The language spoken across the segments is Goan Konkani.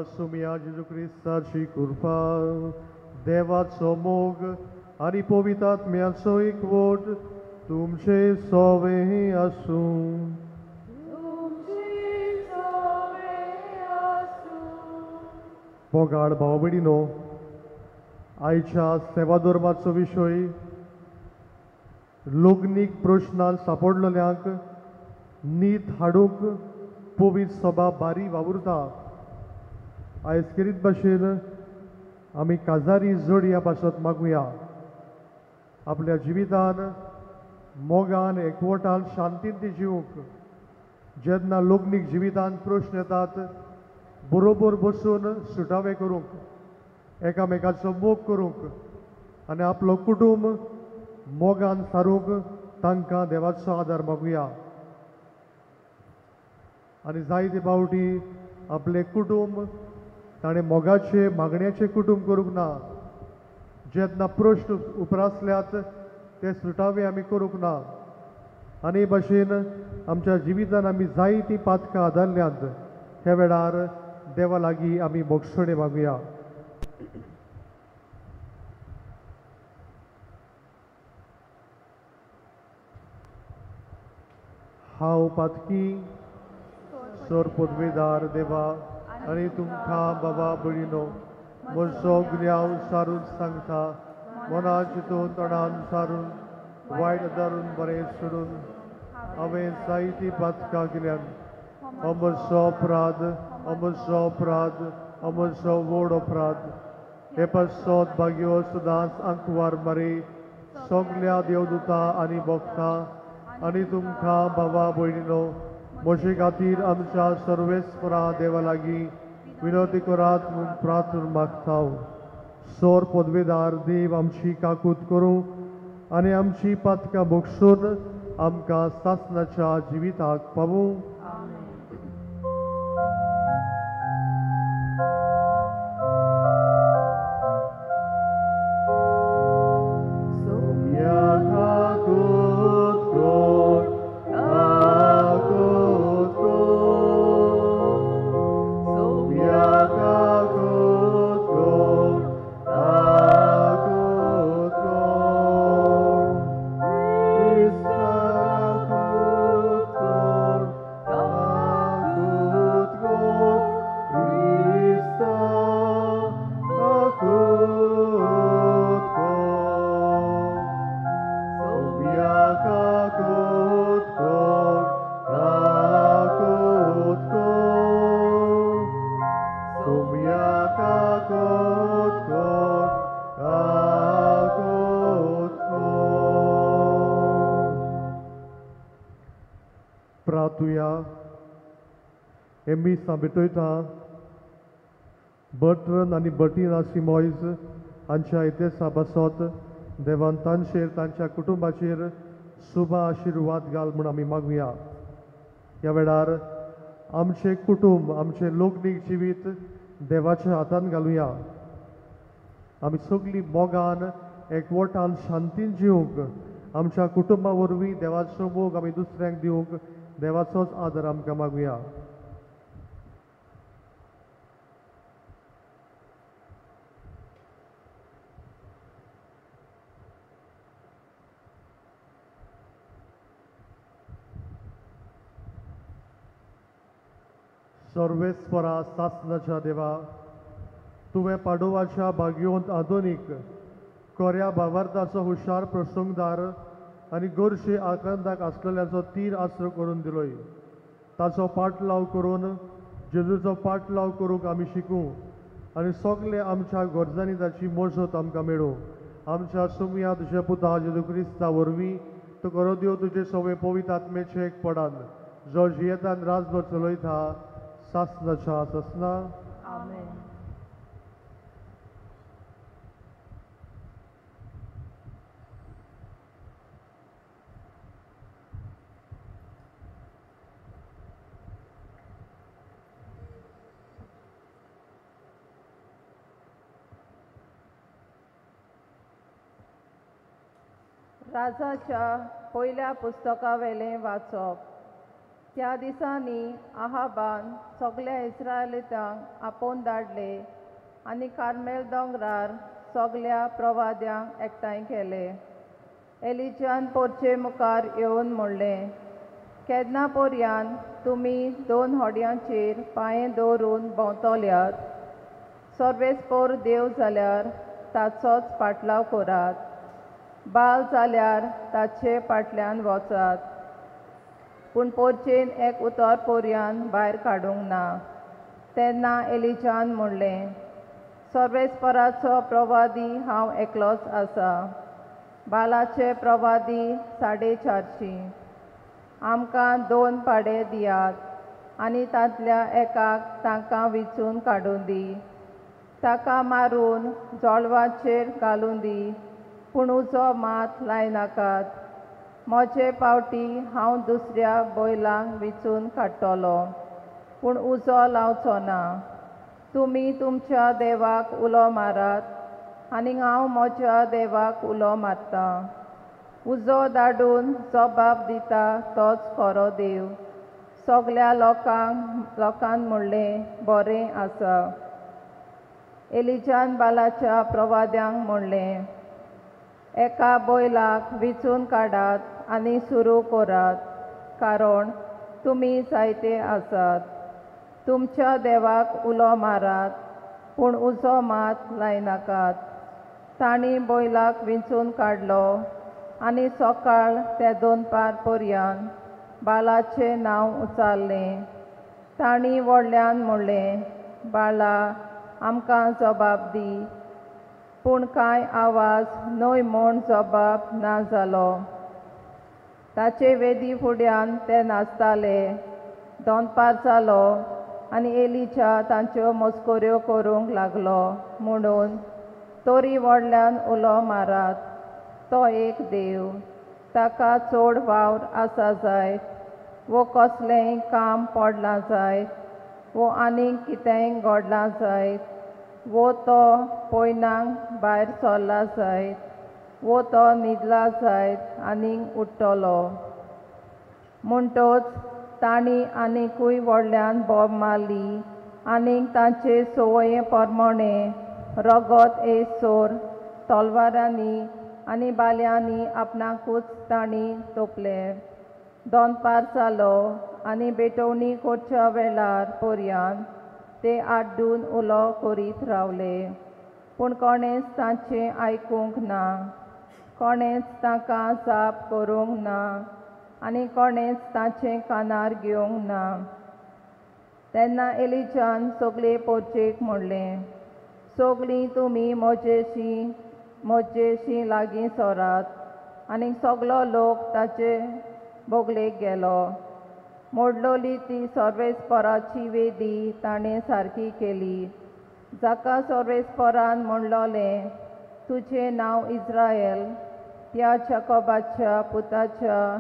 आमच्या सुमया जेजू क्रिस्ताची कृपा, देवाचो मोग आनी पवित्र आत्म्याचो एकवट तुमचे सोवे आसूं. मोगाळ भाव भयणीनो, आयच्या सेवाधर्माचो विशय लग्नीक प्रश्नान सापडलेल्यांक नीत हाडूंक पवित्र सभा बारी वावुरता. आयज खेरीत भाशेन आमी काजारी जोडया पासत मागुया. आपल्या जिवितान मोगान एकवटान शांतीन ती जिवंक. जेन्ना लग्नीक जिवितान प्रश्न येतात बरोबर बसून सुटावे करूंक, एकामेकाचो मोग करूंक आनी आपलो कुटुंब मोगान सारूंक तांकां देवाचो आदार मागुया. आनी जायते फावटी आपलें कुटुंब ताणें मोगाचें मागण्याचें कुटुंब करूंक ना. जेन्ना प्रश्न उप्रासल्यात ते सुटावे आमी करूंक ना. आनी भाशेन आमच्या जिवितान आमी जायतीं पातकां आदारल्यांत. ह्या वेळार देवा लागीं आमी मोगसणे मागुया. हांव पातकी सोर पदवेदार देवा आनी तुमकां बाबा भयणीनो म्हजो गुन्यांव सारून सांगता. मना चिंतून तोंडान सारून वायट धरून बरें सोडून हांवें जायतीं पातकां केल्यात. म्हजो अपराध, म्हजो अपराध, म्हजो व्हड अपराध. हे पासत भाग्यो सदांच आंकवार मारी सगल्या देवदूता आनी भक्ता आनी तुमकां बाबा भयणीनो म्हजे खातीर आमच्या सर्वेस्परा देवा लागीं विनवती करात म्हूण प्रार्थना मागता. सोर पदवेदार देव आमची काकूत करूं आनी आमची पातकां बक्षून आमकां सासणाच्या जिविताक पावूं. मिसां भेटयता बर्ट्रन आनी बर्टिना सिमॉयज हांच्या इतिहासा पासत देवान तांचेर तांच्या कुटुंबाचेर सुबा आशिर्वाद घाल म्हूण आमी मागुया. ह्या वेळार आमचें कुटुंब आमचें लग्नीक जिवीत देवाच्या हातान घालुया. आमी सगळीं मोगान एकवटान शांतीन जिवंक आमच्या कुटुंबा वरवीं देवाचो मोग आमी दुसऱ्यांक दिवंक देवाचोच आदार आमकां मागुया. सर्वेस्परा सासनाच्या देवा, तुवें पाडोवाच्या भाग्योंत आधुनीक कोऱ्या भावार्थाचो हुशार प्रसंगदार आनी गोरशे आकांताक आसलेल्याचो तीर आसरो करून दिलोय. ताचो पाटलाव करून जेजूचो पाटलाव करूंक आमी शिकूं आनी सगळे आमच्या गरजांनी ताची मजत आमकां मेळूं. आमच्या सुमया तुज्या पुता जेजू क्रिस्ता वरवीं तुका रोद्यो तुजे सवे पवित्र आत्मेचें एक पडान जो जियेतान राजभर चलयता सासनाच्या सासना. आमेन. राजाच्या पयल्या पुस्तकावेलें वाचप. त्या दिसांनी आहाबान सगल्या इस्रायलितांक आपोवन धाडले आनी कार्मेल दोंगरार सगल्या प्रवाद्यांक एकठांय केले. एलिजान पोरचे मुखार येवन म्हणलें, केन्ना पर्यान तुमी दोन होड्यांचेर पांये दवरून भोंवतल्यात? सर्वेस्पोर देव जाल्यार ताचोच पाटलाव करात, बाल जाल्यार ताचे फाटल्यान वचात. पूण पोरचेन एक उतर पर्यान भायर काडूंक ना. तेन्ना एलिजान म्हणलें, सर्वेस्पराचो प्रवादी हांव एकलोच आसा, बालाचे प्रवादी 450. आमकां 2 पाडे दियात आनी तांतल्या एकाक तांकां विचून काडूं दी, ताका मारून जळवाचेर घालूं दी, पूण उजो मात लायनाकात. म्हजे पावटी हांव दुसऱ्या बैलांक विचून काडटलो, पूण उजो लावचो ना. तुमी तुमच्या देवाक उलो मारात आनी हांव म्हज्या देवाक उलो मारतां. उजो धाडून जबाब दिता तोच खरो देव. सगल्या लोकांक म्हणलें, बरें आसा. एलिजान बालाच्या प्रवाद्यांक म्हणलें, एका बैलाक विचून काडात आनी सुरू करात, कारण तुमी जायते आसात. तुमच्या देवाक उलो मारात, पूण उजो मात लायनाकात. तांणी बैलाक विंचून काडलो आनी सकाळ ते दनपार पर्यान बालाचें नांव उचारलें. तांणी व्हडल्यान म्हणलें, बाला आमकां जबाब दी. पूण कांय आवाज न्हय म्हूण जबाब ना जालो. ताचे वेदी फुड्यान ते नाचताले. दनपार जालो आनी एलिजा तांच्यो मस्कऱ्यो करूंक लागलो म्हणून, तरी व्हडल्यान उलो मारात, तो एक देव, ताका चड वावर आसा जायत, वो कसलेंय काम पडलां जायत, वो आनीक कितेंय घडलां जायत, वो तो पयनाक भायर सरला जायत, वो तो न्हिदला जायत आनीक उठ्ठलो. म्हणटच तांणी आनिकूय व्हडल्यान बोब मारली आनीक तांचे संवये प्रमाणे रगत येयसर तलवारांनी आनी बाल्यांनी आपणाकूच तांणी तोपले. दनपार जालो आनी भेटवणी करच्या वेळार पर्यान ते आड्डून उलो करीत रावले, पूण कोणेंच तांचें आयकूंक ना, कोणेंच तांकां जाप करूंक ना आनी कोणेंच तांचें कानार घेवंक ना. तेन्ना एलिजान सगळे पोरचेक म्हणलें, सगळीं तुमी म्हजेशी लागीं सरात. आनी सगलो लोक ताचे बोगलेक गेलो. मोडलोली ती सर्वेस्पराची वेदी ताणें सारकी केली, जाका सर्वेस्परान म्हणलोलें, तुजें नांव इस्रायल, त्या जाकोबाच्या पुताच्या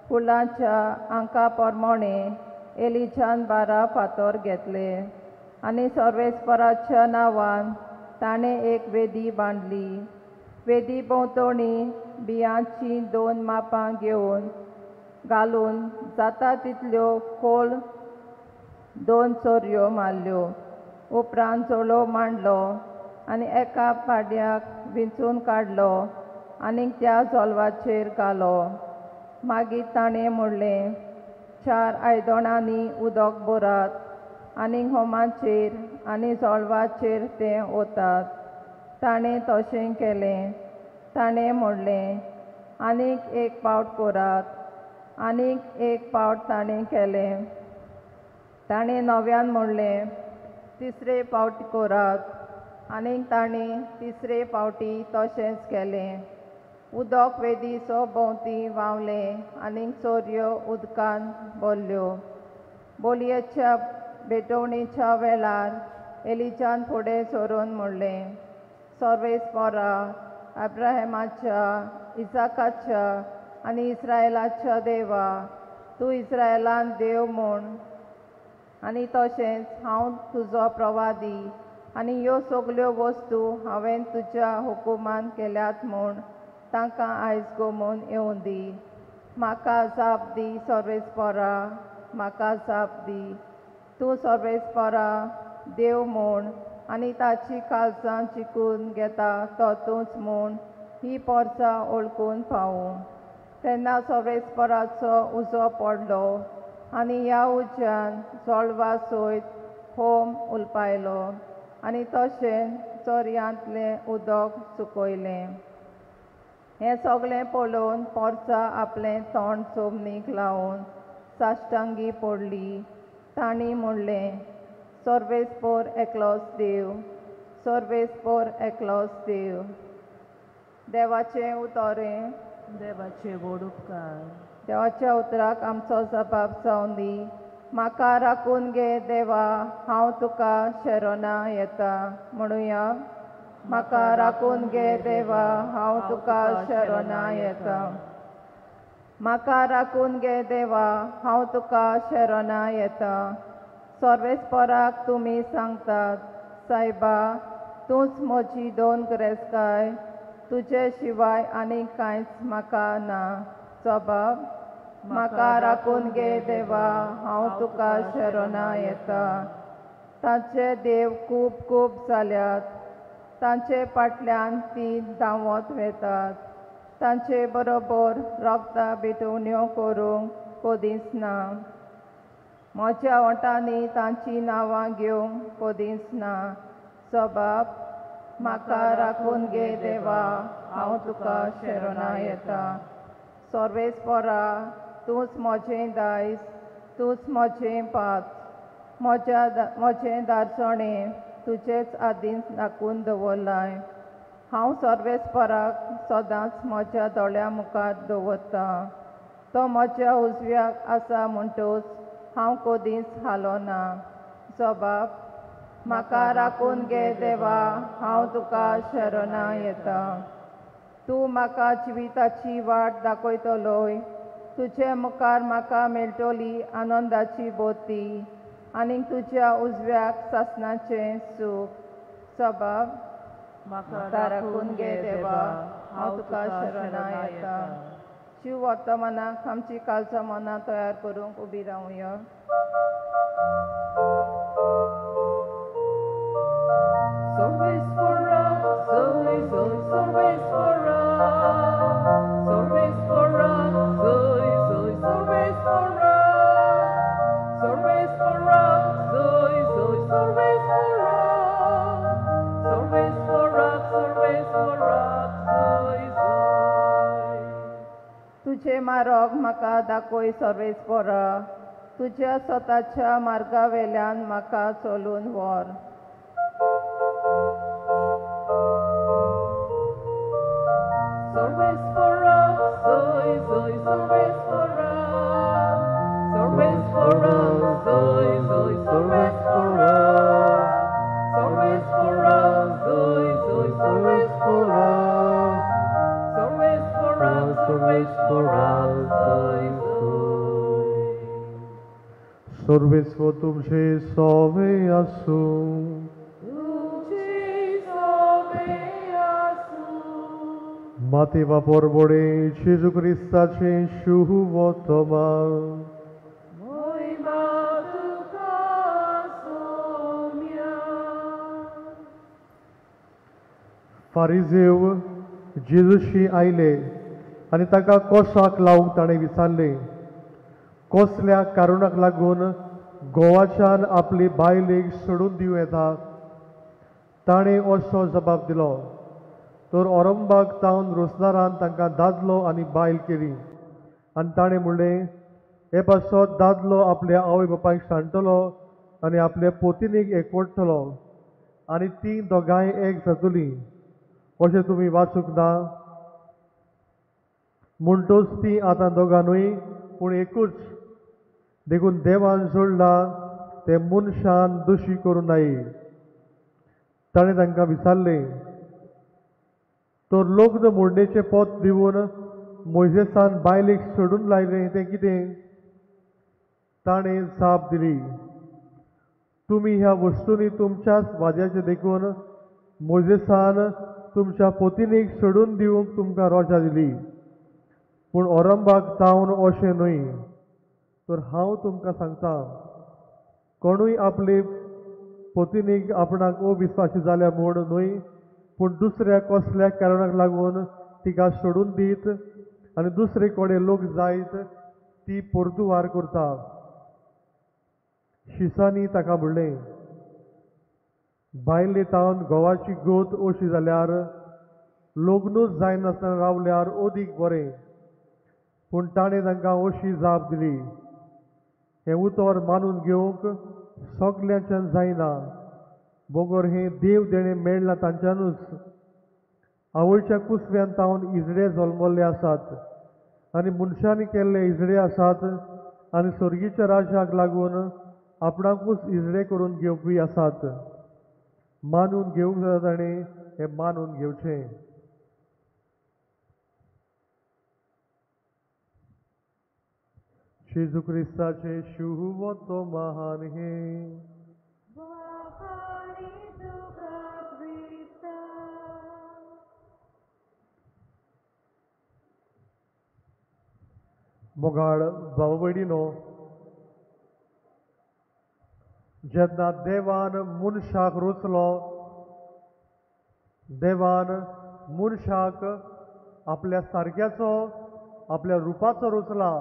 फुलांच्या आंका प्रमाणे एलिजान 12 फातर घेतले आनी सर्वेस्पराच्या नांवान ताणें एक वेदी बांदली. वेदी भोंवतणी बियांची 2 मापां घेवन घालून जाता तितल्यो खोल 2 चोरयो मारल्यो. उपरांत चोलो मांडलो आनी एका पाड्याक विंचून काडलो आनी त्या जोलवाचेर घालो. मागीर ताणें म्हणलें, 4 आयदनांनी उदक भरात आनी होमाचेर आनी जोलवाचेर तें ओतात. ताणें तशें केलें. ताणें म्हणलें, आनीक एक पावट करात. आनीक एक पावट ताणें केलें. ताणें नव्यान म्हणलें, तिसरे पावट करात. आनीक ताणें तिसरे पावटी तशेंच केलें. उदक वेदी भोंवती व्हांवलें आनीक चोरयो उदकान भरल्यो. बोलयेच्या भेटवणेच्या वेळार एलिजान फुडें सरून म्हणलें, सर्वेस्परा, अब्राहमाच्या, इजाकाच्या आनी इस्रायलाच्या देवा, तूं इस्रायलान देव म्हूण आनी तशेंच हांव तुजो प्रवादी आनी ह्यो सगल्यो वस्तू हांवें तुज्या हुकुमान केल्यात म्हूण तांकां आयज गोमून येवं दी. म्हाका जाप दी सर्वेस्परा, म्हाका जाप दी. तूं सर्वेस्परा देव म्हूण आनी ताची काळजां जिखून घेता तो तूंच म्हूण ही पोरसां वळखून पावूं. तेन्ना सर्वेस्पराचो उजो पडलो आनी ह्या उज्यान जळवा सयत होम उलपायलो आनी तशें चोरयांतलें उदक सुकयलें. हें सगळें पळोवन पोरसां आपलें तोंड जमनीक लावन साश्टांगी पडली. तांणी म्हणलें, सर्वेस्पर एकलोच देव, सर्वेस्पर एकलोच देव. देवाचें उतरें. देवाचे व्हड उपकार. देवाच्या उतराक आमचो जबाब जावन दी. म्हाका राखून घे देवा, हांव तुका शरणा येता. म्हणुया, म्हाका राखून घे देवा, हांव तुका शरणा येता. म्हाका राखून घे देवा, हांव तुका शरणा येता. सर्वेस्पराक तुमी सांगतात, सायबा तूंच म्हजी दोन गिरेस्तकाय, तुजे शिवाय आनी कांयच म्हाका ना. जबाब, म्हाका राखून घे देवा, हांव तुका शरणा येता. तांचे देव खूब खूब जाल्यात, तांचे फाटल्यान ती धांवत वेतात, तांचे बरोबर रोगता भेटवण्यो करूंक कदींच ना. म्हज्या ओंठांनी तांचीं नांवां घेवंक कदींच ना. जबाब, म्हाका राखून घे देवा, हांव तुका शरणा येता. सर्वेस्परा तूंच म्हजें दायज, तूंच म्हजें पात, म्हजें दारसणें तुजेच आदींच राखून दवरलाय. हांव सर्वेस्पराक सदांच म्हज्या दोळ्या मुखार दवरतां. तो म्हज्या उजव्याक आसा म्हणटूच हांव कदींच हालोना. जबाब, म्हाका राखून घे देवा, हांव तुका शरणा येता. तूं म्हाका जिविताची वाट दाखयतलोय, तुजे मुखार म्हाका मेळटली आनंदाची बोती आनी तुज्या उजव्याक सासणाचें सूख. जबाब, म्हाका राखून घे देवा, हांव तुका शरणा येता. शिव वर्तमानाक आमची काळजां मनां तयार करूंक उबी रावया. सर्वेस्परा, Zoe, Zoe, Sarveswara, Sarveswara, Zoe, Zoe, Sarveswara, Sarveswara, Zoe, Zoe, Sarveswara, Sarveswara, Sarveswara, Zoe, Zoe. तुझे मार्ग म्हाका दाखय सर्वेस्परा, तुज्या स्वताच्या मार्गा वेल्यान म्हाका चलून व्हर. Sarveswara, Zoe, Zoe, Sarveswara, Sarveswara, Zoe, Zoe, Sarveswara, Sarveswara, Zoe, Zoe, Sarveswara, Sarveswara, Sarveswara, Zoe, Zoe. सर्वेस्वर तुमचे सोवे आसूं. माते वापर बोडे जेजू क्रिस्ताचे शुभ वर्तमान. फारिजेव जेजूशी आयले आनी ताका कोसाक लावंक ताणें विचारलें, कसल्या कारणाक लागून गोवाच्यान आपली बायलेक सोडून दिवं येता? ताणें असो जबाब दिलो, तर औरंबाक तावन रोसदारान तांकां दादलो आनी बायल केली. आनी ताणें म्हणलें, हे पासत दादलो आपल्या आवय बापायक सांडटलो आनी आपल्या पोतिनीक एकवटतलो आनी तीं दोगांय एक जातलीं. अशें तुमी वाचूंक ना? म्हणटूच ती आतां दोगां न्हय पूण एकूच. देखून देवान जोडला तें मनशान दोशी करूं नये. ताणें तांकां विचारलें, तर लग्न मोडणेचें पोत दिवन मोयजेसान बायलेक सोडून लायलें तें कितें? ताणें जाप दिली, तुमी ह्या वस्तूंनी तुमच्याच वाद्याचें देखून मोयजेसान तुमच्या पोतिनीक सोडून दिवंक तुमकां रोजा दिली. पूण औरंबाक तावन अशें न्हय, तर हांव तुमकां सांगता, कोणूय आपले पतिनीक आपणाक अविस्वासी जाल्या म्हूण न्हय, पूण दुसऱ्या कसल्या कारणाक लागून तिका सोडून दीत आनी दुसरे कडेन लोक जायत ती पोर्तुवार करता. शिसांनी ताका म्हणलें, बायले तावन घोवाची गोत अशी जाल्यार लग्नूच जायनासतना रावल्यार अदीक बरें. पूण ताणें तांकां अशी जाप दिली, हें उतर मानून घेवंक सगल्यांच्यान जायना, बगर हें देव देणें मेळ्ळां तांच्यानूच. आवयच्या कुसव्यान तावन इजडे जल्मल्ले आसात आनी मनशांनी केल्ले इजडे आसात आनी सर्गीच्या राज्याक लागून आपणाकूच इजडे करून घेवपी आसात. मानून घेवंक जाता ताणें हें मानून घेवचें. जेजू क्रिस्ताचें शुभ महान हें. मोगाळ भाव भयणीनो, जेन्ना देवान मनशाक रचलो, देवान मनशाक आपल्या सारक्याचो, आपल्या रुपाचो रचला.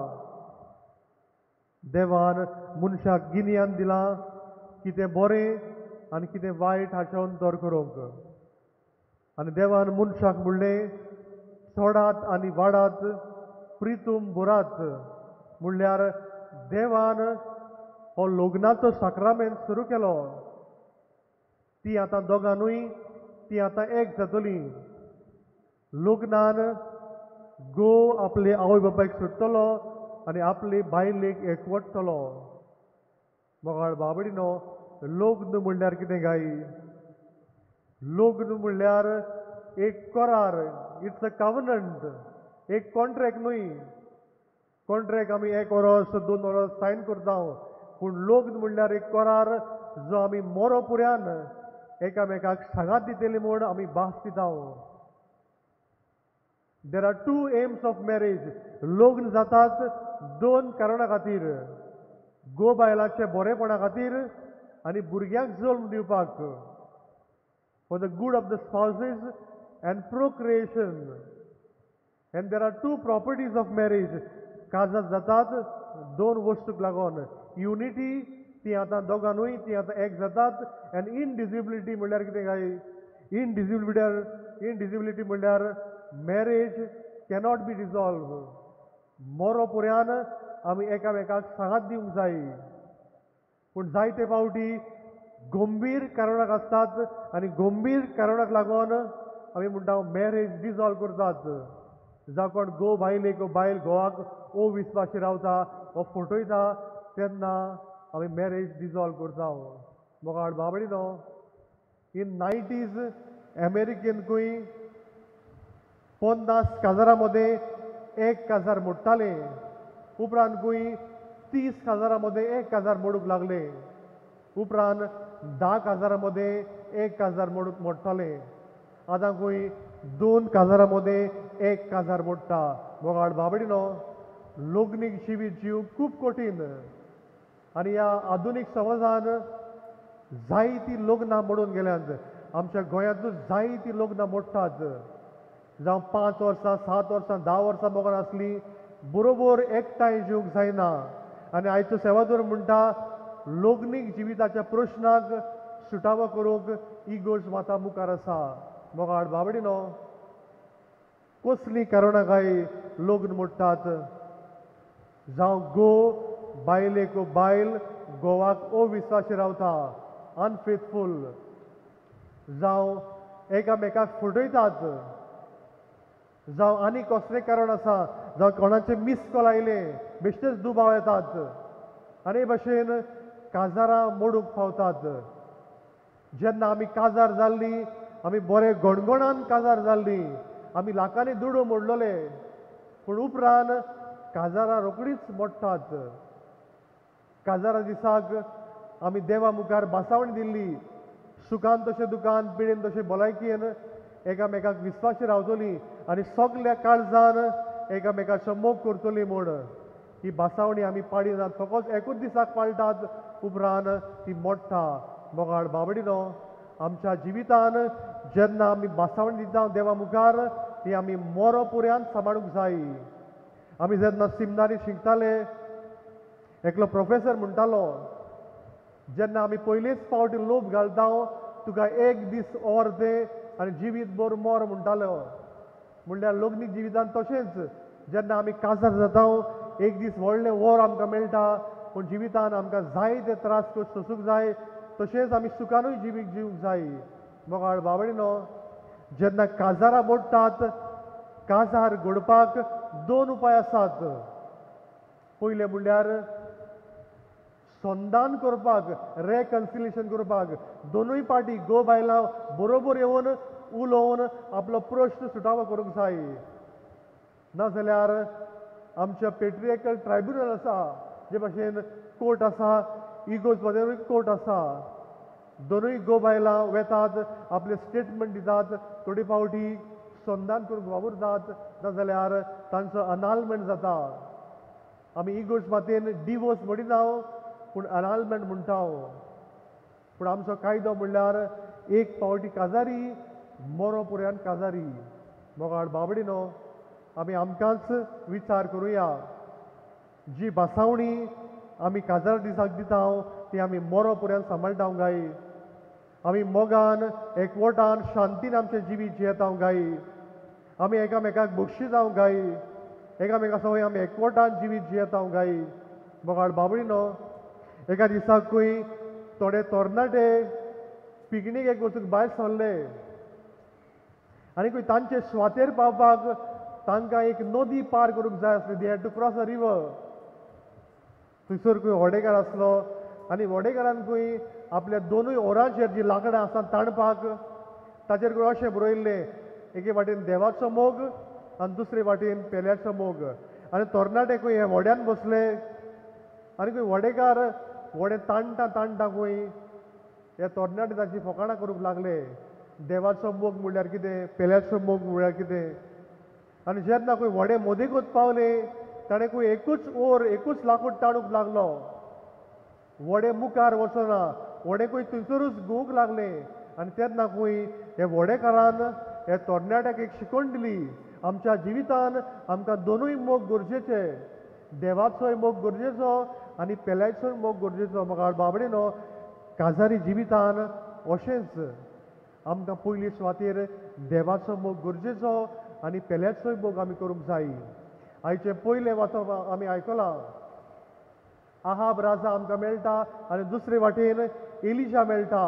देवान मनशाक गिन्यान दिलां कितें बरें आनी कितें वायट हाचें अंतर करूंक. आनी देवान मनशाक म्हणलें, चडात आनी वाडात, प्रितूम भरात. म्हणल्यार देवान हो लग्नाचो साक्रामेंत सुरू केलो. ती आतां दोगांनूय ती आतां एक जातली. लग्नान घोव आपले आवय बापायक सोडटलो आनी आपले बायलेक एकवटतलो. मोगाळ बाबडीनो, लग्न म्हणल्यार कितें गाय? लग्न म्हणल्यार एक करार, it's a covenant, एक कॉन्ट्रॅक्ट न्हय. कॉन्ट्रॅक्ट आमी एक वरस 2 वरस सायन करता, पूण लग्न म्हणल्यार एक करार जो आमी मोरो पुऱ्यान एकामेकाक सांगात दितली म्हूण आमी भास दिता. There are 2 aims of marriage. लग्न जातात 2 कारणां खातीर, घोव बायलाचे बरेपणा खातीर आनी भुरग्यांक जल्म दिवपाक, for the good of the spouses and procreation. And there are 2 properties of marriage. Kaljat जातात 2 वस्तूक लागून, युनिटी, ती आतां दोगांनूय ती आतां एक जातात, आनी इनडिजिबिलिटी म्हणल्यार कितें काय? इनडिजिबिलिटी म्हणल्यार मॅरेज कॅनॉट बी डिजॉल्व. मोरो पुऱ्यान आमी एकामेकाक सांगात दिवंक जाय. पूण जायते फावटी गंभीर कारणाक आसतात आनी गंभीर कारणाक लागून आमी म्हणटा मॅरेज डिजॉल्व करतात. जावं कोण घोव बायलेक, बायल घोवाक अविस्वासी रावता वो फटयता, तेन्ना आमी मॅरेज डिजॉल्व करता. मोगाळ बाबडीनो, इन 90s अमेरिकेनकूय 50 काजारां मदें 1 काजार मोडटाले, उपरांतकूय 30 काजारां मदें 1 काजार मोडूंक लागले, उपरांत 10 काजारां मदें 1 काजार मोडटाले, आतां खंय 2 काजारां मदें 1 काजार मोडटा. मोगाळ बाबडीनो, लग्नीक जिवीत जीव खूब कठीण आनी ह्या आधुनीक समाजान जायतीं लग्नां मोडून गेल्यांत. आमच्या गोंयांतूच जायतीं लग्नां मोडटात. जावं 5 वर्सां, 7 वर्सां, 10 वर्सां मोगान आसली, बरोबर एकठांय जेवंक जायना. आनी आयचो सेवादोर म्हणटा, लग्नीक जिविताच्या प्रश्नाक सुटावो करूंक इगोर्ज माता मुखार आसा. मोगाळ बाबडीनो, कसलीं कारणां काय लग्न मोडटात? जावं घोव बायलेक, बायल घोवाक अविस्वासी रावता, अनफेथफूल, जावं एकामेकाक फटयतात, जावं आनी कसलें कारण आसा, जावं कोणाचें मिस कॉल आयलें, बेश्टेच दुबाव येतात आनी हे भशेन काजारां मोडूंक पावतात. जेन्ना आमी काजार जाल्लीं, आमी बरे गणगणान काजार जाल्लीं, आमी लाखांनी दुडू मोडलोले, पूण उपरांत काजारां रोखडीच मोडटात. काजारा दिसाक आमी देवा मुखार भासावणी दिल्ली, सुखान तशें दुकान, पिडेन तशें भलायकेन एकामेकाक विस्वासी रावतलीं आनी सगल्या काळजान एकामेकाचो मोग करतलीं म्हूण. ही भासावणी आमी पाळिनात, फकत एकूच दिसाक पाळटात, उपरांत ती मोडटा. मोगाळ बाबडिनो, आमच्या जिवितान जेन्ना आमी भासावणी दिता देवा मुखार ती आमी मोरो पुऱ्यान सांबाळूंक जाय. आमी जेन्ना सिमनारी शिकताले एकलो प्रोफेसर म्हणटालो, जेन्ना आमी पयलीच फावटी लोभ घालता तुका एक दीस or तें आनी जिवीत भर मोर म्हणटालो. म्हणल्यार लग्नीक जिवितान तशेंच जेन्ना आमी काजार जाता एक दीस व्हडलें वोर आमकां मेळटा, पूण जिवितान आमकां जाय ते त्रास सोसूंक जाय, तशेंच आमी सुखानूय जिवीत जिवंक जाय. मोगाळ बाबडिनो, जेन्ना काजारां मोडटात, काजार घडपाक दोन उपाय आसात. पयलें म्हणल्यार संदान करपाक, रेकन्सिलेशन करपाक, दोनूय पार्टी घोव बायलां बरोबर येवन उलोवन आपलो प्रश्न सुटावो करूंक जाय. नाजाल्यार आमच्या पेट्रियकल ट्रायब्युनल आसा, जे भाशेन कोर्ट आसा, इगोज मदेरूय कोर्ट आसा, दोनूय घोव बायलां वेतात, आपलें स्टेटमेंट दितात, थोडे फावटी संदान करूंक वावुरतात, नाजाल्यार तांचो अनालमेंट जाता. आमी इगोज मातयेन डिवोर्स म्हणिना पूण अनालमेंट म्हणटा. पूण आमचो कायदो म्हणल्यार एक फावटी काजारी मोरो पुऱ्यान काजारी. मोगाळ बाबडिनो, आमी आमकांच विचार करुया, जी भासावणी आमी काजार दिसाक दिता ती आमी मोरो पुऱ्यान सांबाळटा गाय? आमी मोगान एकवटान शांतीन आमचें जिवीत जियेता गाय? आमी एकामेकाक बक्षिता गाय? एकामेका सवय आमी एकवटान जिवीत जियेता गाय? मोगाळ बाबडिनो, एका दिसाकूय थोडे तरणाटे पिकनीकेक वचूंक भायर सरले आनी तांचे सुवातेर पावपाक तांकां एक नदी पार करूंक जाय आसली. They had to cross a river. थंयसर खंय व्हडेकार आसलो आनी व्हडेकारान खंय आपल्या दोनूय ओरांचेर जी लांकडां आसा ताणपाक ताचेर खंय अशें बरयल्लें, एके वाटेन देवाचो मोग आनी दुसरे वाटेन पेल्याचो मोग. आनी तरणाटे खंय हे व्हड्यान बसले आनी खंय व्हडेकार व्हडें ताणटा ताणटा खंय हे तरणाटे ताची फकाणां करूंक लागले. देवाचो मोग म्हणल्यार कितें, पेल्याचो मोग म्हणल्यार कितें. आनी जेन्ना खंय व्हडें मदेकूच पावले ताणें खंय एकूच ओर एकूच लाकूड ताणूंक लागलो. व्हडें मुखार वचना, व्हडें खंय थंयसरूच घुंवूंक लागलें. आनी तेन्ना खंय हे व्हडेकारान हे तरणाट्याक एक शिकवण दिली, आमच्या जिवितान आमकां दोनूय मोग गरजेचे, देवाचोय मोग गरजेचो आनी पेल्याचोय मोग गरजेचो. म्हाका बाबडेनो, काजारी जिवितान अशेंच आमकां पयली सुवातेर देवाचो मोग गरजेचो आनी पेल्याचोय मोग आमी करूंक जाय. आयचें पयलें वाचप आमी आयकलां, आहाब राजा आमकां मेळटा आनी दुसरे वाटेन एलिशा मेळटा.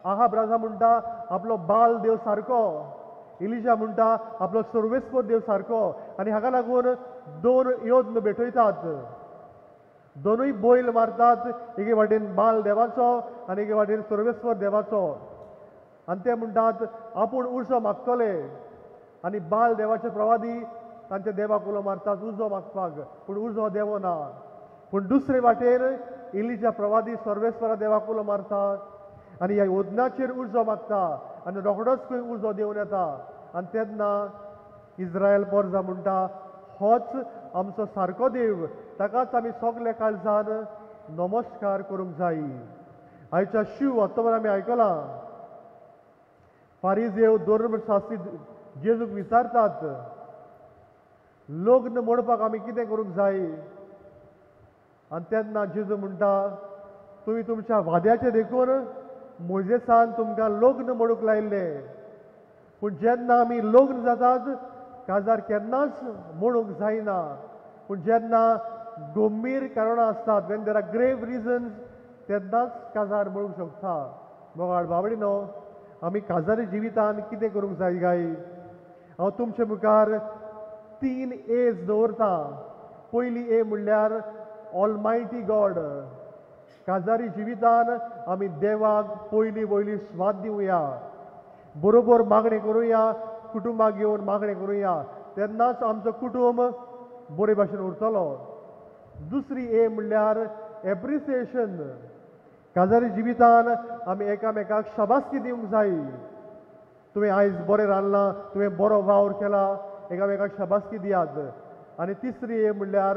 आहाब राजा म्हणटा आपलो बाल देव सारको, एलिशा म्हणटा आपलो सर्वेस्पर देव सारको. आनी हाका लागून दोन योद्न भेटयतात, दोनूय बैल मारतात, एके वाटेन बाल देवाचो आनी एके वाटेन सर्वेस्पर देवाचो. आनी ते म्हणटात आपूण उजो मागतले आनी बाल देवाचे प्रवादी तांच्या देवाक उलो मारतात उजो मागपाक, पूण उजो देवो ना. पूण दुसरे वाटेन एलिच्या प्रवादी सर्वेस्परा देवाक उलो मारता आनी ह्या योदनाचेर उजो मागता आनी रोखडोच खंय उजो देवन येता. आनी तेन्ना इस्रायल पोरजा म्हणटा होच आमचो सारको देव, ताकाच आमी सगल्या काळजान नमस्कार करूंक जाय. आयच्या शिव आत्तां आमी आयकलां, फारीजेव धर्मशास्त्री जेजूक विचारतात लग्न मोडपाक आमी कितें करूंक जाय. आनी तेन्ना जेजू म्हणटा तुमी तुमच्या वाद्याचें देखून मोजेसान तुमकां लग्न मोडूंक लायिल्लें, पूण जेन्ना आमी लग्न जातात काजार केन्नाच मोडूंक जायना. पूण जेन्ना गंभीर कारणां आसतात, when there are grave reasons, तेन्नाच काजार मोडूंक शकता. मोगाळ बाबडिनो, आमी काजारी जिवितान कितें करूंक जाय गाय? हांव तुमचे मुखार 3 एज दवरता. पयली ए म्हणल्यार ऑलमायटी गॉड. काजारी जिवितान आमी देवाक पयली वयली स्वाद दिवया, बरोबर मागणें करुया, कुटुंबाक घेवन मागणें करुया, तेन्नाच आमचो कुटुंब बरे भाशेन उरतलो. दुसरी ए म्हणल्यार एप्रिसिएशन. काजारी जिवितान आमी एकामेकाक शाबासकी दिवंक जाय. तुवें आयज बरें रांदलां, तुवें बरो वावर केला, एकामेकाक शाबासकी दियात. आनी तिसरी ए म्हणल्यार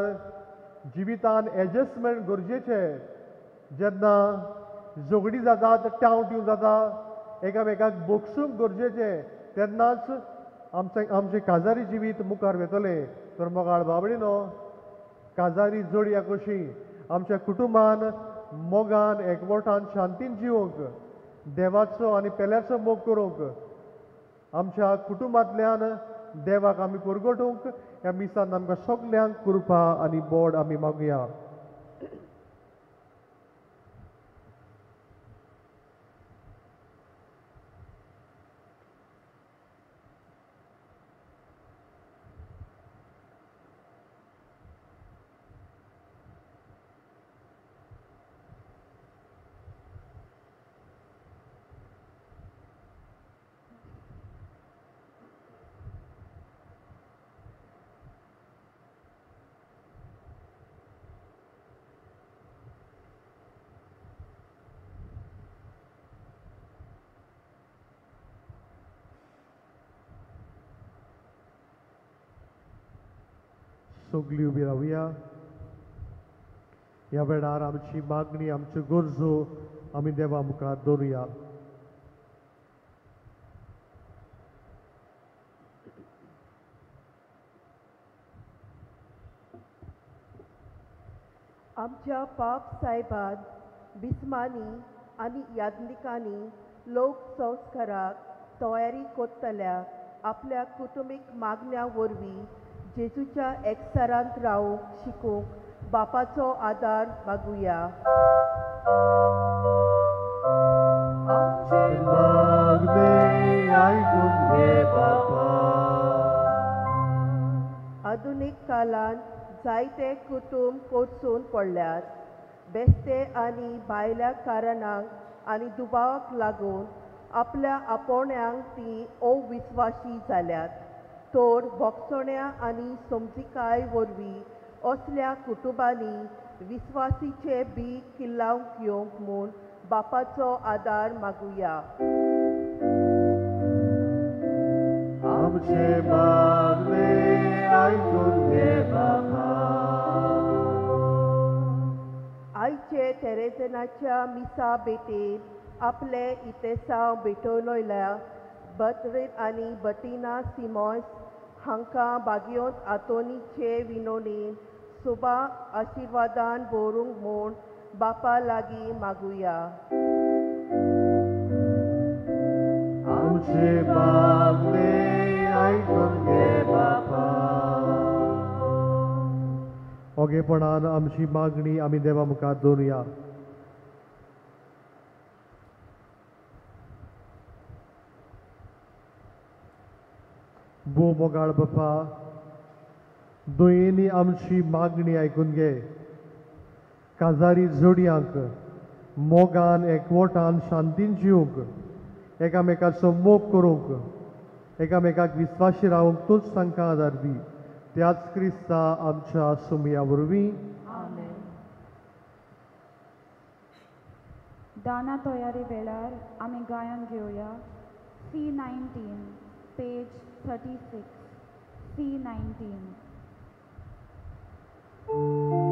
जिवितान एडजस्टमेंट गरजेचें. जेन्ना झगडी जातात, ट्याव ट्यूव जाता, एकामेकाक बोगसूंक गरजेचें, तेन्नाच आमचें आमचें काजारी जिवीत मुखार वेतलें. तर मोगाळ बाबडीनो, काजारी जोडया कशी आमच्या कुटुंबान मोगान एकवटान शांतीन जिवंक, देवाचो आनी पेल्याचो मोग करूंक, आमच्या कुटुंबांतल्यान देवाक आमी परगटूंक ह्या मिसान आमकां सगल्यांक कृपा आनी बोड आमी मागुया. सगळी उबी रावया. ह्या वेळार आमची मागणी, आमच्यो गरजो आमी देवा मुखार दवरुया. आमच्या पाप सायबान बिस्मानी आनी याज्ञिकांनी लोक संस्काराक तयारी कोत्तल्या आपल्या कुटुंबीक मागण्या वरवीं जेजूच्या एकसारांत रावूंक शिकूंक बापाचो आदार मागुया. आमचें मागणें आयकून घे बापा. आधुनीक काळांत जायते कुटुंब कोसळून पडल्यात. बेस्ते आनी भायल्या कारणांक आनी दुबावाक लागून आपल्या आपोवण्यांक ती अविस्वासी जाल्यात. तर भोगसण्या आनी समजिकाय वरवीं असल्या कुटुंबांनी विस्वासीचे बी किल्लावंक येवंक म्हूण बापाचो आदार मागुया. आमचें मागणें आयकून घे बापा. आयचे तेरेजनाच्या मिसा भेटेन आपले इतेसांव भेटवल्या बत्रेन आनी बटिना सिमॉस हांकां बागयोंत आंतोनीचे विनोणीन सुबा आशिर्वादान भरूंक म्हूण बापा लागीं मागुया. आमचें मागणें आयकून घे बापा. ओगेपणान आमची मागणी आमी देवा मुखार दवरुया. भोव मोगाळ बापा, दयेनी आमची मागणी आयकून घे. काजारी जोडयांक मोगान एकवटान शांतीन जिवंक, एकामेकाचो मोग करूंक, एकामेकाक विस्वाशी रावंक तूंच तांकां आदार दी. त्याच क्रिस्ता आमच्या सुमया वरवीं. दाना तयारी वेळार आमी गायन घेवया. C19 page 36, C19. Bye.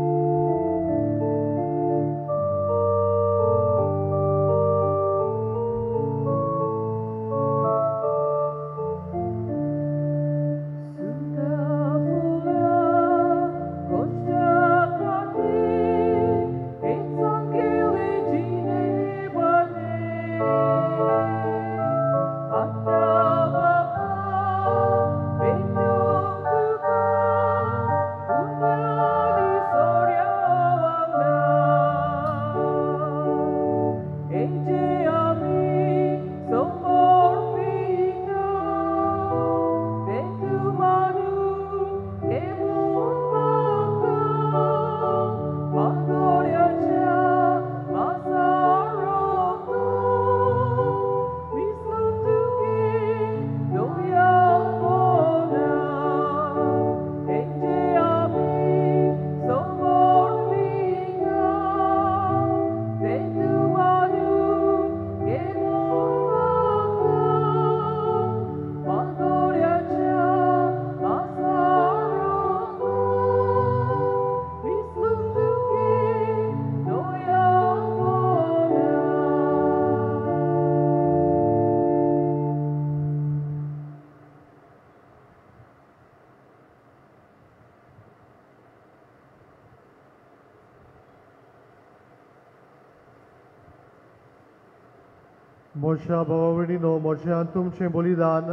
म्हज्या भावा भयणीनो, म्हज्या तुमचें बलिदान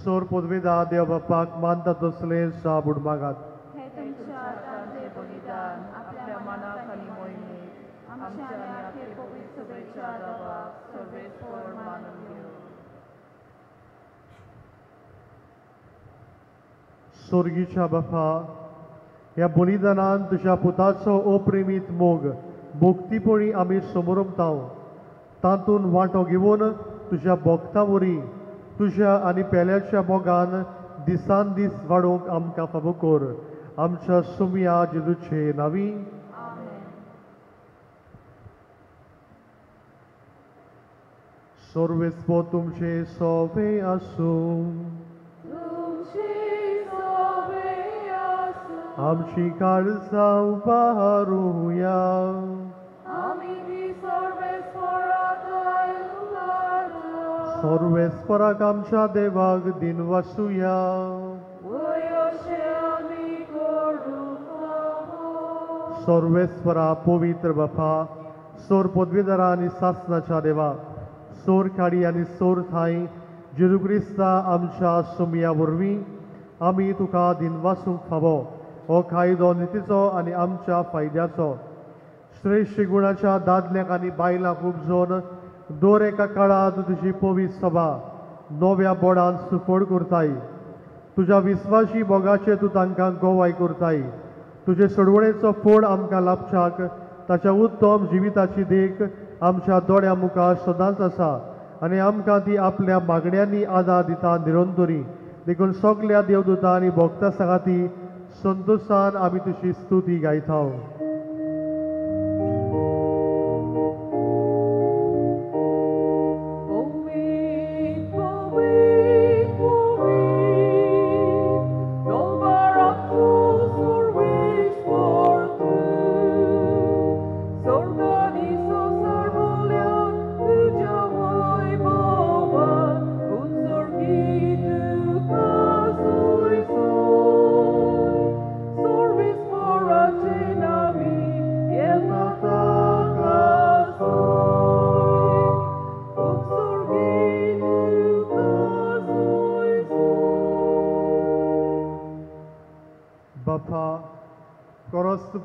सोर पदवेदा देव बापाक मानता तसलें साबूड मागात. हे तुमच्या हातांतलें बलिदान आपल्या मनाक आनी मोहिमेक आमच्या आनी आखे पवित्र सभेच्या देवाक सर्वेस्पर मानून घेवं. सोर्गीच्या बापा, ह्या बलिदानान तुज्या पुताचो अप्रेमीत मोग भक्तीपणी आमी समोरमताव. तातूंत वांटो घेवन तुज्या भक्ता वरी तुज्या आनी पेल्याच्या मोगान दिसान दीस वाडोवंक आमकां फावो कर. आमच्या सुमया जेजूचे नांवी. सर्वेस्पर तुमचे सोवे आसूं. आमची काळजां उबारुया. सर्वेस्पराक आमच्या देवाक दिन वासुया. सर्वेस्परा पवित्र बापा, सोर पदवीधरा आनी सासनाच्या देवा, सोर खाडी आनी सोर थांय जेजू क्रिस्ता आमच्या सुमया वरवीं आमी तुका दिनवासूंक फावो. हो कायदो नितीचो आनी आमच्या फायद्याचो. श्रेश्ठ गुणाच्या दादल्यांक आनी बायलांक उपजोवन दर एका काळांत तुजी पवित्र सभा नव्या बोडान सुफळ करताय. तुज्या विस्वाशी मोगाचे तूं तांकां गवाय करताय. तुजे सोडवणेचो फोड आमकां लाभच्याक ताच्या उत्तम जिविताची देख आमच्या दोळ्या मुखार सदांच आसा आनी आमकां ती आपल्या मागण्यांनी आदार दिता निरंतरी. देखून सगल्या देवदूतां आनी भक्तां सांगाती संतोशान आमी तुजी स्तुती गायता.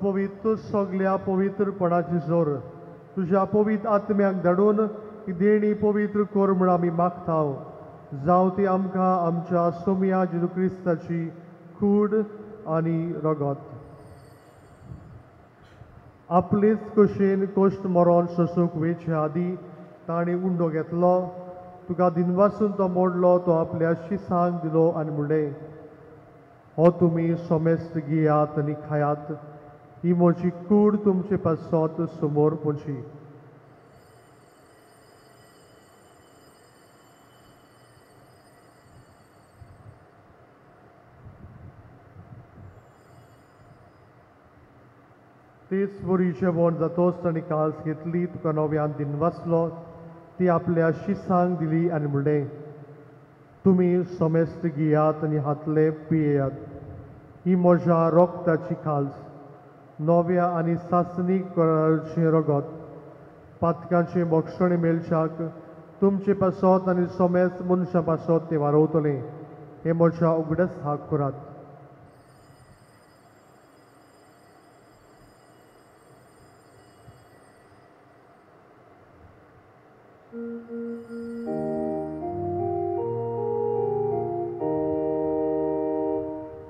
पवित्र सगल्या पवित्रपणाची जोर तुज्या पवित्र आत्म्याक धाडून ही देणी पवित्र कर म्हूण आमी मागता. जावं ती आमकां आमच्या सोमया जेजू क्रिस्ताची कूड आनी रगत. आपलेच कशेन कश्ट मरोन सोसूंक वेचे आदी ताणें उंडो घेतलो, तुका दिनवासून तो मोडलो, तो आपल्या शिसांक दिलो आनी म्हणलें, हो तुमी सोमेस्त घेयात आनी खायात, ही म्हजी कूड तुमचे पासत समोर पोची. तेच वरी जेवण जातोच ताणें काल्स घेतली, तुका नव्यान दिनवासलो, ती आपल्या शिसांक दिली आनी म्हणलें, तुमी सोमेस्त घेयात आनी हातले पियेयात, ही म्हज्या रोगताची खाल्स, नव्या आनी सासणीक कराचें रगत, पातकांचें भक्षण मेळच्याक तुमचे पासत आनी सोमेस्त मनशां पासत तें वारवतलें. हें म्हज्या उगडस हाक करात.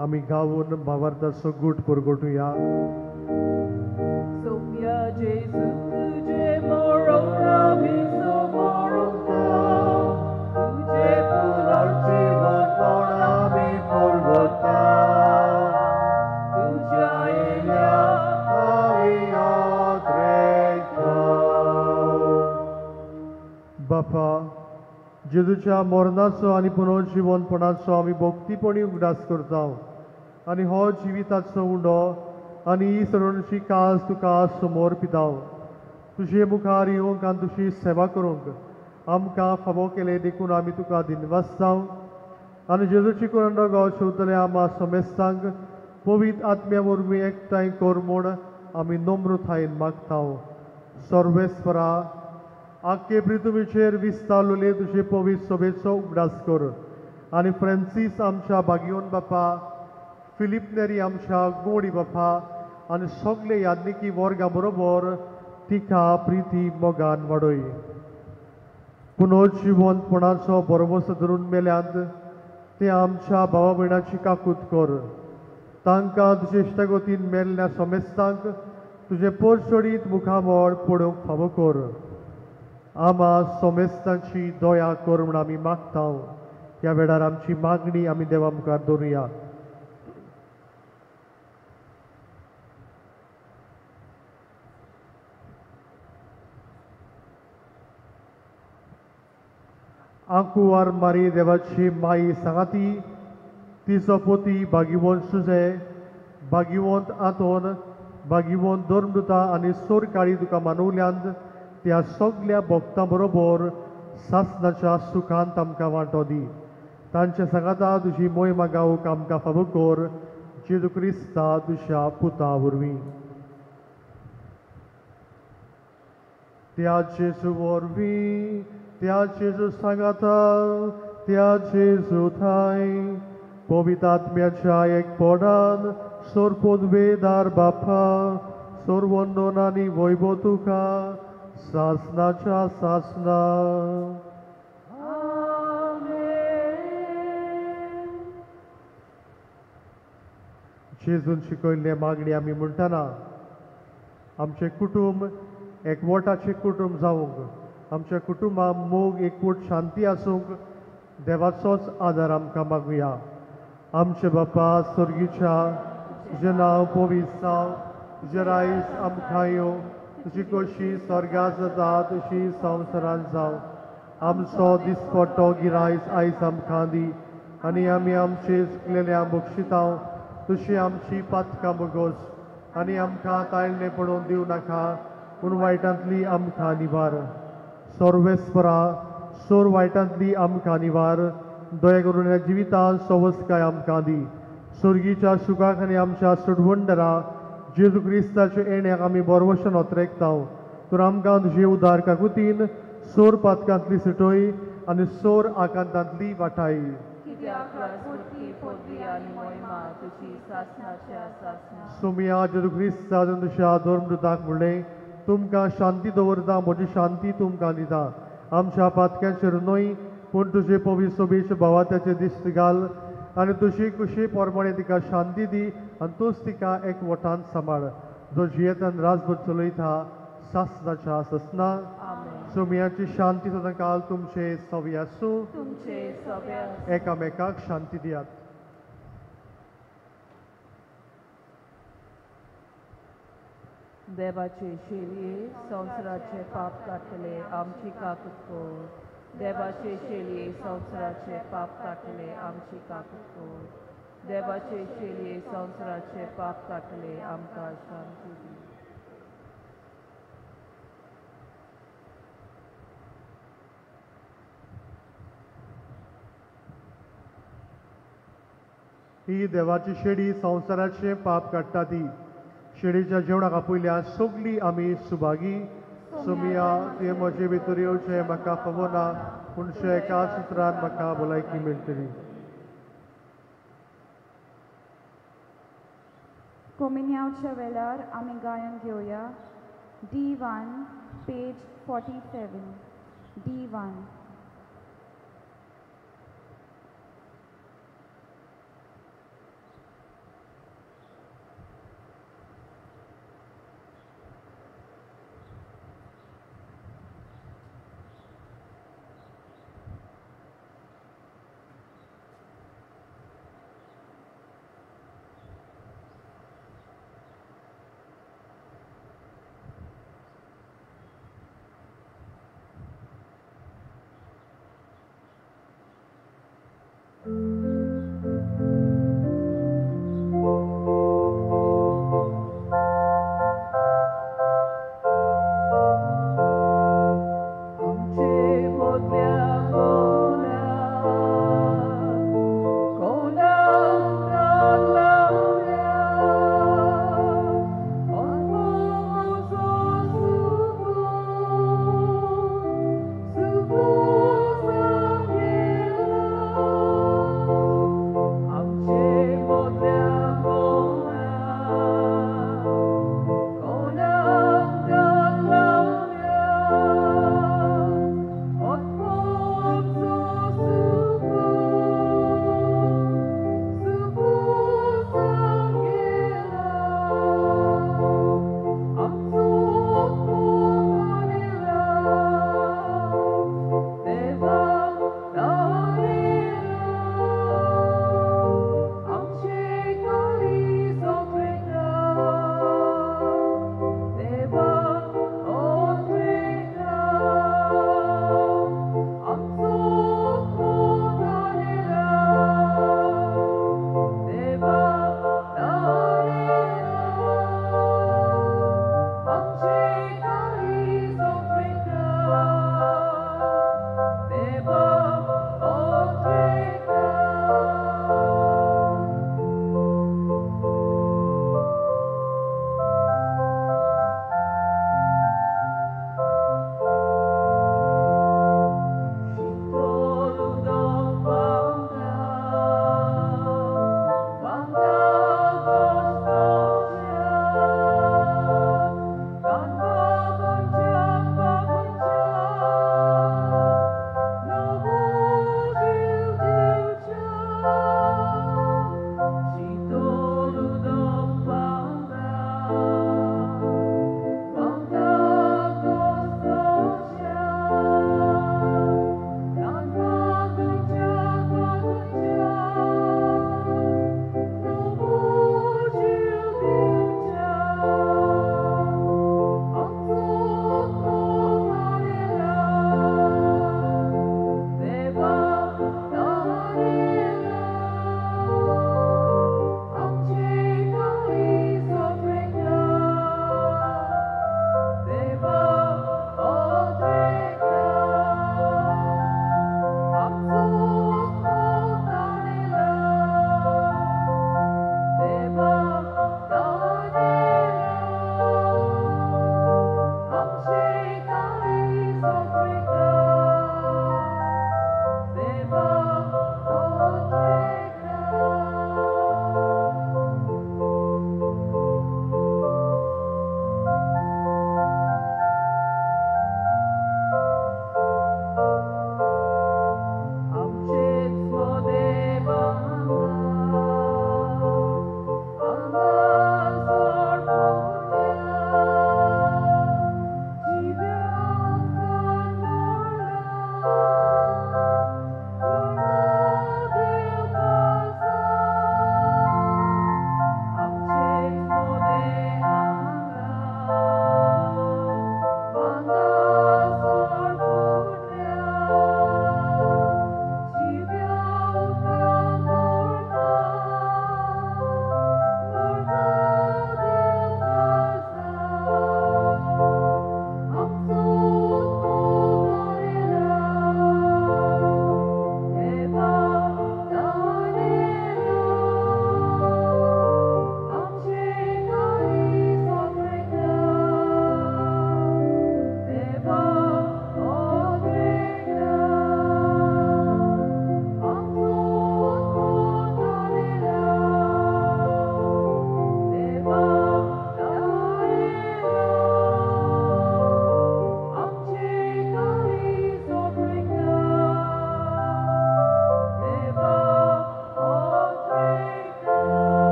आमी गावून भावार्थाचो गूट परगटुया. सोम्या जेजू तुजे मरण आमी समोरता, तुजे पुनर्जीवनपण आमी परगटा, तुज्या येल्या आमी आद्रेता. बापा, जेजूच्या मरणाचो आनी पुनर्जीवनपणाचो आमी भक्तीपणी उगडास करता आनी हो जिविताचो उंडो आनी ही सरणची कास तुका समोर पिता. तुजे मुखार येवंक आनी तुजी सेवा करूंक आमकां फावो केलें देखून आमी तुका दिनवास जावं आनी जेजूची करून रगत शेवतले आमा समेस्तांक पवित्र आत्म्या वरवीं एकठांय कर म्हूण आमी नम्रतायेन मागता. सर्वेस्परा, आख्खे पृथ्वीचेर विस्तारलेले तुजे पवित्र सभेचो उगडास कर आनी फ्रांसीस आमच्या बागियोन बापा, फिलीप नेरी आमच्या गोडी बापा आनी सगळे यादनिकी वर्गा बरोबर तिका प्रिती मोगान वाडय. पुनर्जिवंतपणाचो बरोबस धरून मेल्यांत ते आमच्या भावा भयणाची काकूत कर. तांकां तुजे इश्टागतीन मेल्ल्या समेस्तांक तुजें परसडीत मुखामळ पळोवंक फावो कर. आमा समेस्तांची दया कर म्हूण आमी मागता. ह्या वेळार आमची मागणी आमी देवा मुखार दवरुया. आंकुवार मारी देवाची माई सांगाती तिचो पोती भागीवंत सुजे, भागीवंत आंतोन, भागीवंत धर्मदुता आनी सोरकाळी तुका मानवल्यांत त्या सगल्या भक्तां बरोबर सासनाच्या सुखांत आमकां वांटो दी. तांच्या सांगाता तुजी मोहिमा गावूंक आमकां फावो कर, जेजू क्रिस्ता तुज्या पुता वरवीं. त्या जेजू वरवीं, त्या जेजू सांगाता, त्या जेजू थांय पवित्र आत्म्याच्या एकपणान सोरपोदवेदार बापा सोरवंदन आनी वैभव तुका सासनाच्या सासना. जेजून शिकयल्ले मागणी आमी म्हणटना आमचें कुटुंब एकवटाचें कुटुंब जावंक, आमच्या कुटुंबाक मोग एकवट शांती आसूंक देवाचोच आदार आमकां मागुया. आमचे बापा स्वर्गीच्या, तुजें नांव पवित्र जावं, तुजें रायस आमकां येवं, तुजी खोशी स्वर्गांत जाता तशी संवसारांत जावं. आमचो दिसपट्टो गिरायस आयज आमकां दी आनी आमी आमचे चुकलेल्या बक्षितां तशी आमची पातकां बगोस आनी आमकां ताळणे पडोवन दिवं नाका, पूण वायटांतली आमकां निवार. सर्वेस्परा सोर वायटांतली आमकां निवार. दया करून ह्या जिवितांत सवसकाय आमकां दी. सुर्गीच्या सुखाक आनी आमच्या सुडवंडरा जेजू क्रिस्ताच्या येण्याक आमी बरवशन ओतरेकता. तर आमकां तुजे उदार काकुतीन सोर पातकांतली सुटय आनी सोर आकांतांतली वाटाय. सोमिया जेजू क्रिस्ता तुज्या धर्मदूताक म्हणलें, तुमकां शांती दवरता, म्हजी शांती तुमकां दिता. आमच्या पातक्यांचेर न्हय पूण तुजे पवित्र सोबेच्या भावात्याचे दिश्ट घाल आनी तुजी कुशी प्रमाणे तिका शांती दी आनी तूंच तिका एकवटान सांबाळ, जो जियेतान राजभर चलयता सासनाच्या सासना. सोमियाची शांती सदांकाल तुमचे सवी आसूं. एकामेकाक शांती दियात. देवाचे शेलये संवसाराचे पाप काडटले आमची काकूत कर. देवाचे शेलये संवसाराचे पाप काडटले आमची काकूत कर. देवाचे शेलये संवसाराचे पाप काडटले आमकां शांती दी. ही देवाची शेडी संवसाराचे पाप काडटा ती शेडीच्या जेवणाक आपयल्या सगळी आमी सुभागी. सोमिया ते म्हजे भितर येवचें म्हाका फावो ना, पूण एका सुत्रान म्हाका भलायकी मेळटली. कोमिन्यावच्या वेळार आमी गायन घेवया. D1 page 47. D1.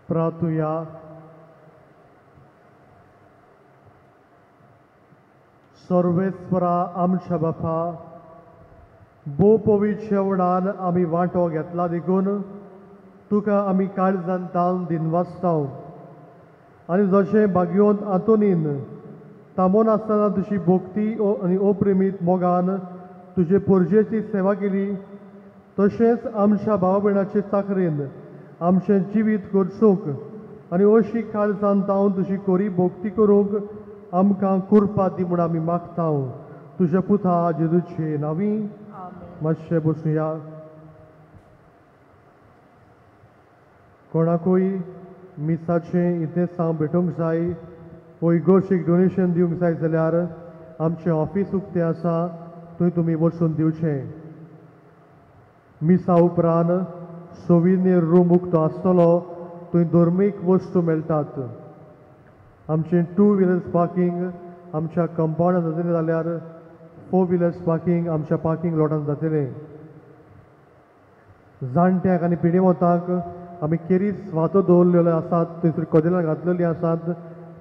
प्रार्थुया. सर्वेस्परा आमच्या बापा, भोव पवित्र जेवणान आमी वांटो घेतला देखून तुका आमी काळजान तावन दिनवासताव. आनी जशें भाग्योंत आंतोनीन तांबोन आसतना तुजी भक्ती आनी अप्रेमीत मोगान तुजे पोरजेची सेवा केली, तशेंच आमच्या भाव भयणाचे चाकरेन आमचें जिवीत करसूंक आनी अशी काळजान तावन तुजी कोरी भक्ती करूंक आमकां कुरपा दी म्हूण आमी मागता तुज्या पुता जेजूचे नांवी. मातशें बसुया. कोणाकूय मिसाचें इतेसांव भेटूंक जाय वो इगोर्शीक डोनेशन दिवंक जाय जाल्यार आमचें ऑफीस उक्तें आसा, थंय तुमी वचून दिवचें. मिसा उपरांत सोविनीर रूम उक्तो आसतलो, थंय धर्मीक वस्तू मेळटात. आमचें 2 व्हिलर्स पार्कींग आमच्या कंपाउंडान जातलें जाल्यार 4 व्हिलर्स पार्कींग आमच्या पार्कींग लॉटान जातलें. जाणट्यांक आनी पिडेवतांक आमी केरी स्वातो दवरलेल्यो आसात, थंयसर कदेलां घातलेलीं आसात,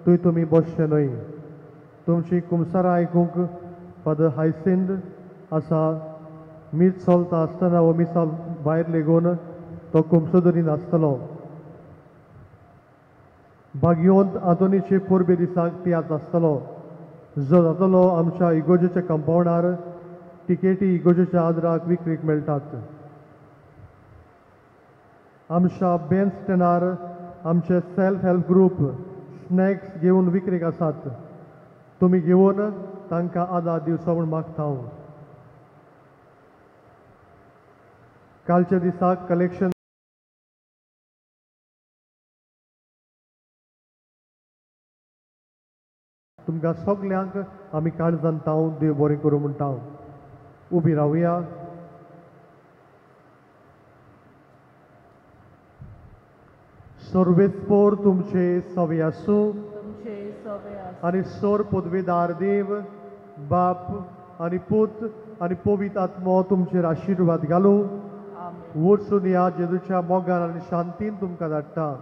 थंय तुमी बसचें न्हय. तुमची कुमसारां आयकूंक फादर हायसिंद आसा. मीस चलता आसतना वो मिसा भायर लेगून तो कुमसो दरीन आसतलो. भाग्योंत आंतोनीचे परबे दिसाक तियात्र आसतलो जो जातलो आमच्या इगोजेच्या कंपाउंडार. टिकेटी इगोजेच्या आदराक विक्रीक मेळटात. आमच्या बँड स्टँडार आमचे सेल्फ हेल्प ग्रूप स्नॅक्स घेवन विक्रीक आसात, तुमी घेवन तांकां आदार दिवचो म्हूण मागता हांव. कालच्या दिसाक कलेक्शन तुमकां सगल्यांक आमी काळजान तावन देव बरें करूं म्हणटा. उबी रावया. सर्वेस्पोर तुमचे सवे आसूं आनी सोर पदवेदार देव बाप आनी पूत आनी पवित्र आत्मो तुमचेर आशिर्वाद घालूं. वचून ह्या जेजूच्या मोगान आनी शांतीन तुमकां धाडटा.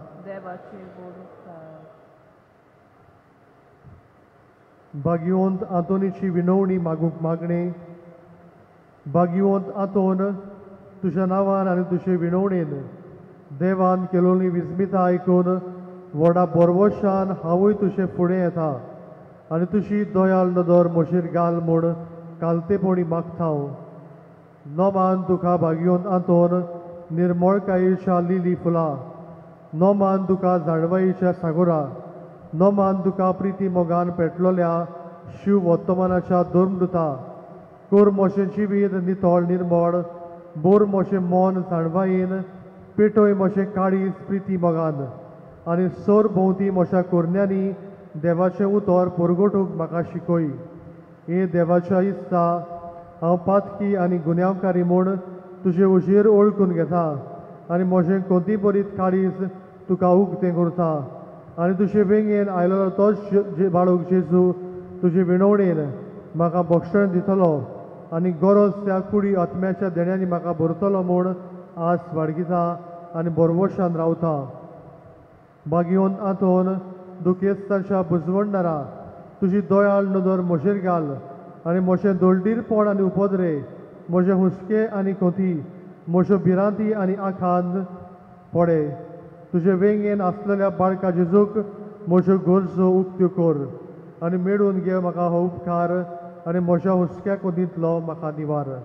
भाग्यवंत आंतोनीची विनवणी मागूंक मागणें. भाग्यवंत आंतोन, तुज्या नांवान आनी तुजे विनवणेन देवान केलोली विस्मिता आयकून व्हडा बोरवशान हांवूय तुजें फुडें येता आनी तुजी दयाल नदर म्हजेर घाल म्हूण कालतेपणी मागता हांव. नोमान तुका भाग्यवंत आंतोन निर्मळकायेच्या लिली फुलां, नोमान तुका जाणवायेच्या सागोरा, नोमान तुका प्रिती मोगान पेटलोल्या शिव वर्तमानाच्या धर्मदुता. कोर म्हजें जिवीत नितळ निर्मळ, बोर म्हजें मन जाणवायेन, पेटय म्हजें काळीज प्रिती मोगान आनी सोर भोंवती म्हज्या कोरण्यांनी देवाचें उतर परगटूंक म्हाका शिकय. हे देवाच्या इत्सा, हांव पातकी आनी गुन्यांवकारी म्हूण तुजे उजेर ओळखून घेता आनी म्हजें कोंती बरीत काळीज तुका उक्तें करता आनी तुजे वेंगेन आयलेलो तोच बाळूक जेजू तुजे विनवणेन म्हाका बक्षण दितलो आनी गरज त्या कुडी आत्म्याच्या देण्यांनी म्हाका भरतलो म्हूण आस बाळगिता आनी बरवशान रावता. भाग्यवंत आंतोन, दुखेस्ताच्या बुजवणदारा, तुजी दयाळ नदर म्हजेर घाल आनी म्हजें दोलदीरपण आनी उपद्रे, म्हजे हुस्के आनी कोती, म्हज्यो भिरांती आनी आखांद पडे. तुजे वेंगेन आसलेल्या बाळका जेजूक म्हज्यो गरजो उक्त्यो कर आनी मेळून घे म्हाका हो उपकार आनी म्हज्या हुस्क्या कोतींतलो म्हाका निवार.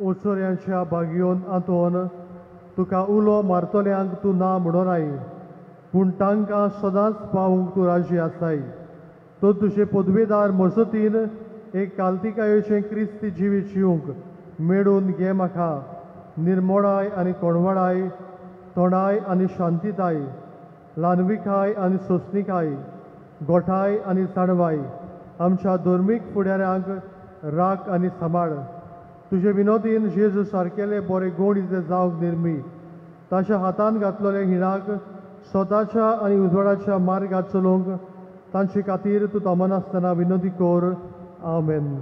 ओचोऱ्यांच्या बागयोन आंतोन तुका उलो मारतल्यांक तूं ना म्हणोनाय, पूण तांकां सदांच पावूंक तूं राजी आसाय. तर तुजे पदवेदार मजतीन एक कालतिकायेचें क्रिस्ती जिवीत जिवंक मेळून घे म्हाका. निर्मोळाय आनी कोणवाडाय, तोंडाय आनी शांतिताय, ल्हानविकाय आनी सोंसणिकाय, गोठाय आनी जाणवाय आमच्या धर्मीक फुडाऱ्यांक राख आनी सांबाळ. तुजे विनोदीन जेजू सारकेले बरे गूण इतले जावंक निर्मी. ताच्या हातान घातलेले हिणाक स्वताच्या आनी उजवाडाच्या मार्गार चलोवंक तांचे खातीर तूं थांबनासतना विनोदी कर. आमेन.